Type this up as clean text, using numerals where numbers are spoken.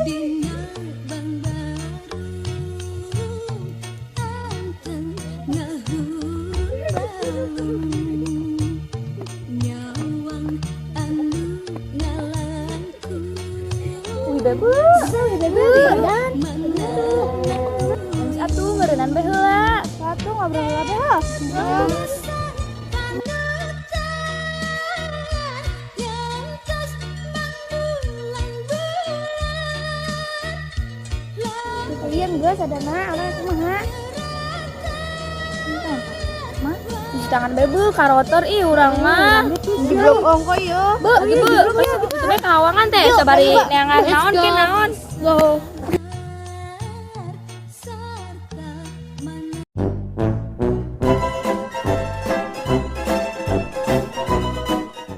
Dina Bangbarung anteng ngahurung nyawang anu ngalangkung. Wih, Bebe, wih, Bebe, dan atuh meureunan bae heula. Satu ngobrol heula deh. Panutan yang tos mangbulan-bulan. Iya, geus sadana apa kumaha? Mah, cuci tangan bae, Be, karotor ih urang mah. Jeblok ongko ieu. Be, ieu, Be, bae kahawangan teh sabari neangan naon ke naon. Go.